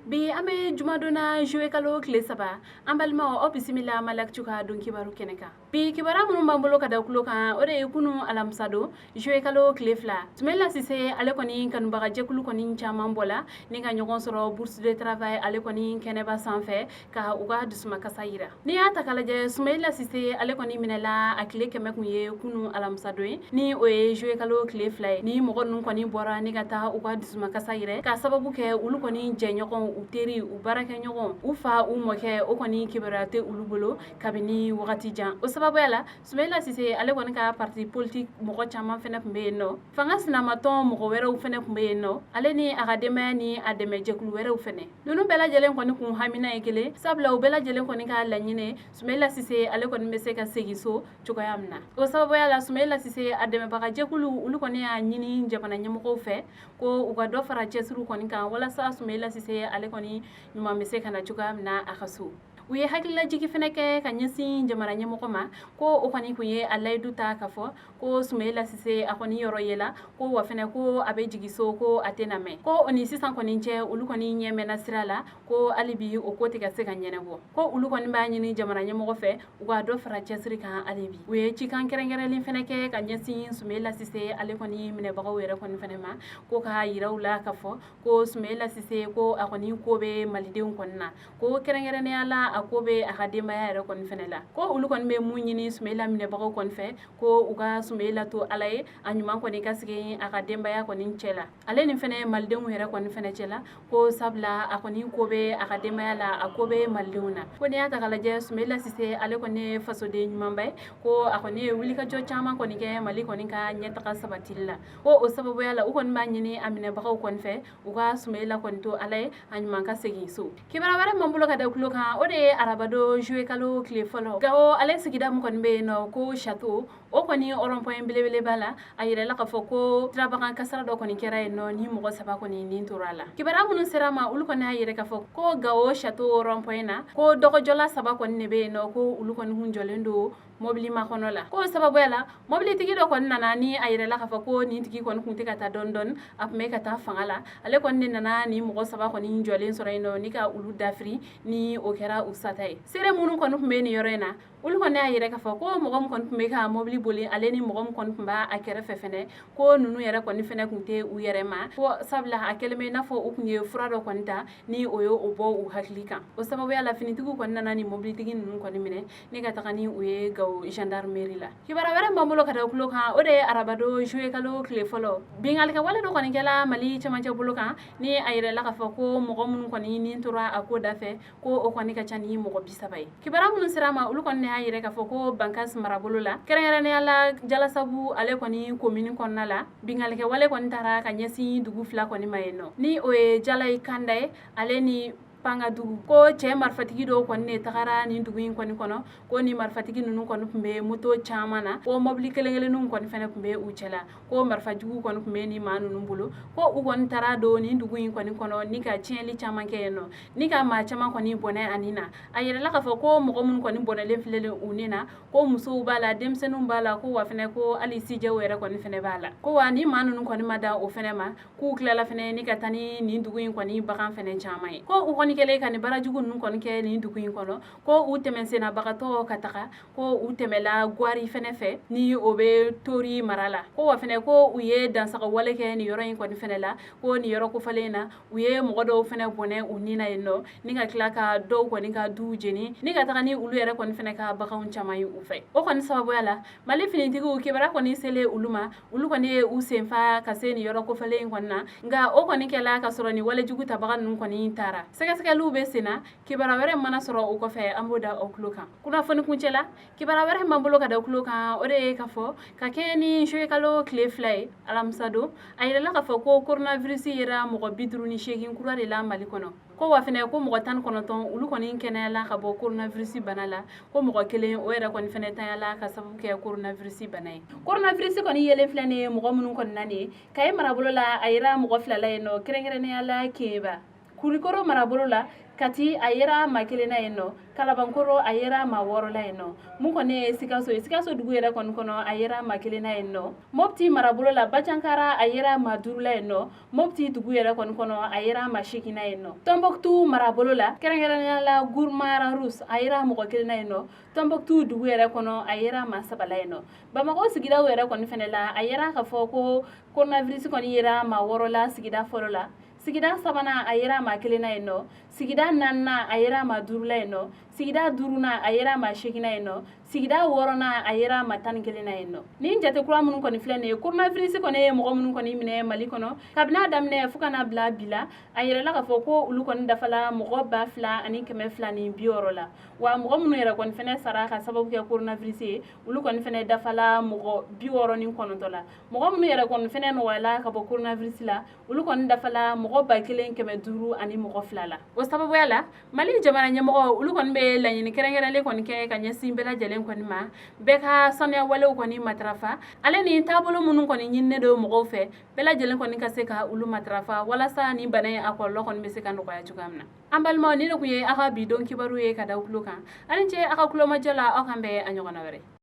Bi an bɛ jumadon na, juillet kalo tile 3. An balimaw, aw bisimila Mali Actu ka don kibaru kɛnɛ kan. Bi kibaruya minnu b'an bolo ka da tulo kan, o de ye kunu alamisa don, juillet kalo tile 2, Soumaïla Cissé ale kɔni kanubagajɛkulu kɔni caman bɔla ni ka ɲɔgɔn sɔrɔ Bourse de Travail ale kɔni kɛnɛba sanfɛ ka u ka dusumakasa yira. N'i y'a ta k'a lajɛ, Soumaïla Cissé ale kɔni minɛla a tile 100 kun ye kunu alamisa don ye, ni o ye juillet kalo tile 2 ye. Ni mɔgɔ ninnu kɔni bɔra ni ka taa u ka dusumakasa yira k'a sababu kɛ olu kɔni jɛɲɔgɔn, u teri, u baarakɛɲɔgɔn, u fa, u mɔkɛ, o kɔni kibaruya tɛ olu bolo kabini wagati jan. O sababuya la, Soumaïla Cissé ale kɔni ka parti politique mɔgɔ caman fɛnɛ tun bɛ yen nɔ, fanga sinamatɔn mɔgɔ wɛrɛw fɛnɛ tun bɛ yen nɔ, ale ni a ka denbaya ni a dɛmɛjɛkulu wɛrɛw fɛnɛ. Ninnu bɛɛ lajɛlen kɔni kun hamina ye kelen, sabula u bɛɛ lajɛlen kɔni ka laɲini, Soumaïla Cissé ale kɔni bɛ se ka segin so cogoya min na. O sababuya la, Soumaïla Cissé a dɛmɛbagajɛkulu, olu kɔni y'a ɲini jamana ɲɛmɔgɔw fɛ ko u ka dɔ fara cɛsiriw kɔni kan walasa Soumaïla Cissé ale kɔni ɲuman bɛ se ka na cogoya min na a ka so. U ye hakililajigi fɛnɛ kɛ ka ɲɛsin jamana ɲɛmɔgɔ ma ko o kɔni kun ye a layidu ta k'a fɔ ko Soumaïla Cissé a kɔni yɔrɔ yela, ko wa fɛnɛ ko a bɛ jigin so, ko a tɛna mɛn, ko o ni sisan kɔni cɛ, olu kɔni ɲɛ mɛnna sira la, ko hali bi o ko tɛ ka se ka ɲɛnabɔ, ko olu kɔni b'a ɲini jamana ɲɛmɔgɔ fɛ u ka dɔ fara cɛsiri kan hali bi. U ye cikan kɛrɛnkɛrɛnlen fɛnɛ kɛ ka ɲɛsin Soumaïla Cissé ale kɔni minɛbagaw yɛrɛ kɔni fɛnɛ ma, ko k'a yira u la k'a fɔ ko Soumaïla Cissé ko a kɔni ko bɛ malidenw kɔni na, ko kɛrɛnkɛrɛnnenya la a ko bɛ a ka denbaya yɛrɛ kɔni fɛnɛ la, ko olu kɔni bɛ mun ɲini Soumaïla minɛbagaw kɔni fɛ, ko u ka Soumaïla to Ala ye, a ɲuman kɔni ka sigi a ka denbaya kɔni cɛ la, ale ni fɛnɛ malidenw yɛrɛ kɔni fɛnɛ cɛ la, ko sabula a kɔni ko bɛ a ka denbaya la, a ko bɛ malidenw na. Ko n'i y'a ta k'a lajɛ, Soumaïla Cissé ale kɔni ye fasoden ɲumanba ye, ko a kɔni ye wulikajɔ caman kɔni kɛ Mali kɔni ka ɲɛtaga sabatili la, ko o sababuya la u kɔni b'a ɲini a minɛbagaw kɔni fɛ u ka Soumaïla kɔni to Ala ye, a ɲuman ka segin so. Kibaruya wɛrɛ m'an bolo ka da tulo kan, o de ye arabadon juillet kalo tile 1, Gawo ale sigida min kɔni bɛ yen nɔ ko Château, o kɔni rond-point belebeleba la, a yirala k'a fɔ ko sirabakan kasara dɔ kɔni kɛra yen nɔ ni mɔgɔ 3 kɔni nin tora a la. Kibaruya minnu sera ma, olu kɔni y'a yira k'a fɔ ko Gawo Château rond-point na, ko dɔgɔjɔla 3 kɔni de bɛ yen nɔ, ko olu kɔni kun jɔlen don mobili makɔnɔ la. Ko sababuya la, mobilitigi dɔ kɔni nana ni a yirala k'a fɔ ko nin tigi kɔni kun tɛ ka taa dɔɔni dɔɔni, a tun bɛ ka taa fanga la. Ale kɔni de nana ni mɔgɔ 3 kɔni jɔlen sɔrɔ yen nɔ ni ka olu dafiri, ni o kɛra u sata ye. Seere minnu kɔni tun bɛ nin yɔrɔ in na, olu kɔni y'a yira k'a fɔ ko mɔgɔ min kɔni tun bɛ ka mobili boli, ale ni mɔgɔ min kɔni tun b'a kɛrɛfɛ fɛnɛ, ko ninnu yɛrɛ kɔni fɛnɛ tun tɛ u yɛrɛ ma, ko sabula a kɛlen bɛ i n'a fɔ u tun ye fura dɔ kɔni ta ni o ye o bɔ u hakili kan. O sababuya la, finitigiw kɔni nana ni mobilitigi ninnu kɔni minɛ ni ka taga ni u ye Gawo gendarmerie la. Kibaruya wɛrɛ m'an bolo ka da tulo kan, o de ye arabadon juillet kalo tile 1, binkannikɛwale dɔ kɔni kɛla Mali cɛmancɛ bolo kan, ni a yirala k'a fɔ ko mɔgɔ minnu kɔni ni tora a ko dafɛ, ko o kɔni ka ca ni mɔgɔ 30 ye. Kibaruya minnu sera ma, olu kɔni y'a yira k'a fɔ ko Bankas marabolo la, kɛrɛnkɛrɛnnenya la Jalasabu ale kɔni komini kɔnɔna la, binkannikɛwale kɔni taara ka ɲɛsin dugu 2 kɔni ma yen nɔ, ni o ye Jalayi Kanda ye ale ni Pangadugu. Ko cɛ marifatigi dɔw kɔni de tagara nin dugu in kɔni kɔnɔ, ko ni marifatigi ninnu kɔni tun bɛ moto caman na, ko mobili kelen kelenninw kɔni fɛnɛ tun bɛ u cɛ la, ko marifajugu kɔni tun bɛ ni maa ninnu bolo, ko u kɔni taara don nin dugu in kɔni kɔnɔ ni ka tiɲɛli caman kɛ yen nɔ, ni ka maa caman kɔni bɔnɛ a ni na. A yirala k'a fɔ ko mɔgɔ minnu kɔni bɔnɛlen filɛlen u ni na, ko musow b'a la, denmisɛnninw b'a la, ko wa fɛnɛ ko hali sijɛw yɛrɛ kɔni fɛnɛ b'a la, ko wa ni maa ninnu kɔni ma dan o fɛnɛ ma, k'u tilala fɛnɛ ni ka taa ni nin dugu in kɔni bagan fɛnɛ caman ye. Ko u kɔni kɛlen ka nin baarajugu ninnu kɔni kɛ nin dugu in kɔnɔ, ko u tɛmɛsennabagatɔ ka taga, ko u tɛmɛla Gwari fɛnɛ fɛ, ni o bɛ Tori mara la, ko wa fɛnɛ ko u ye dansago wale kɛ nin yɔrɔ in kɔni fɛnɛ la, ko nin yɔrɔ kofɔlen in na, u ye mɔgɔ dɔw fɛnɛ bɔnɛ u ni na yen nɔ, ni ka tila ka dɔw kɔni ka duw jeni, ni ka taga ni olu yɛrɛ kɔni fɛnɛ ka baganw caman ye u fɛ. O kɔni sababuya la, Mali finitigiw, kibaruya kɔni selen olu ma, olu kɔni ye u senfa ka se nin yɔrɔ kofɔlen in kɔni na, nka o kɔni kɛla ka sɔrɔ nin walejugu tabaga ninnu kɔni taara. Sɛgɛsɛgɛliw bɛ sen na. Kibaruya wɛrɛ mana sɔrɔ o kɔfɛ, an b'o da aw tulo kan. Kunnafoni kuncɛ la, kibaruya wɛrɛ m'an bolo ka da tulo kan, o de ye k'a fɔ ka kɛɲɛ ni juillet kalo tile 2 ye, alamisa don, a yirala k'a fɔ ko coronavirus yera mɔgɔ 58 kura de la Mali kɔnɔ, ko wa fɛnɛ ko mɔgɔ 19 olu kɔni kɛnɛyala ka bɔ coronavirus bana la, ko mɔgɔ kelen o yɛrɛ kɔni fɛnɛ tanyala ka sababu kɛ coronavirus bana ye. Coronavirus kɔni yelen filɛ nin ye mɔgɔ minnu kɔni na nin ye, Kayi marabolo la, a yera mɔgɔ 2 la yen nɔ, kɛrɛnkɛrɛnnenya la Keyeba. Kulikoro marabolo la, Kati, a yera maa kelen na yen nɔ. Kalabankoro, a yera maa 6 la yen nɔ. Mun kɔni ye Sikaso ye, Sikaso dugu yɛrɛ kɔni kɔnɔ, a yera maa kelen na yen nɔ. Mopti marabolo la, Bajankara, a yera maa 5 la yen nɔ. Mopti dugu yɛrɛ kɔni kɔnɔ, a yera maa 8 na yen nɔ. Tɔnbɔkutu marabolo la, kɛrɛnkɛrɛnnenya la Guruma Rharous, a yera mɔgɔ kelen na yen nɔ. Tɔnbɔkutu dugu yɛrɛ kɔnɔ, a yera maa 3 la yen nɔ. Bamakɔ sigidaw yɛrɛ kɔni fɛnɛ la, a yera k'a fɔ ko coronavirus kɔni yera maa 6 la sigida fɔlɔ la. Sigida sabanan, a yera maa kelen na yen nɔ. Sigida naaninan, a yera maa 5 la yen nɔ. Sigida duurunan, a yera maa 8 na yen nɔ. Sigida wɔɔrɔnan, a yera maa 11 na yen nɔ. Nin jate kura minnu kɔni filɛ nin ye, coronavirus kɔni ye mɔgɔ minnu kɔni minɛ Mali kɔnɔ kabini a daminɛ fo ka na bila bi la, a yɛrɛla k'a fɔ ko olu kɔni dafala mɔgɔ 2260 la. Wa mɔgɔ minnu yɛrɛ kɔni fɛnɛ sara ka sababu kɛ coronavirus ye, olu kɔni fɛnɛ dafala mɔgɔ 69 la. Mɔgɔ minnu yɛrɛ kɔni fɛnɛ nɔgɔyala ka bɔ coronavirus la, olu kɔni dafala mɔgɔ 1502 la. O sababuya la, Mali jamana ɲɛmɔgɔ, olu kɔni bɛ laɲini kɛrɛnkɛrɛnlen kɔni kɛ ka ɲɛsin bɛɛ lajɛlen kɔni ma, bɛɛ ka sanuya walew kɔni matarafa, ale ni taabolo minnu kɔni ɲininen don mɔgɔw fɛ, bɛɛ lajɛlen kɔni ka se ka olu matarafa, walasa ni bana in a kɔlɔlɔ kɔni bɛ se ka nɔgɔya cogoya min na. An balimaw, ni de tun ye aw ka bi don kibaru ye ka da tulo kan. Aw ni ce aw ka kulomajɔ la. Aw kan bɛn a ɲɔgɔnna wɛrɛ.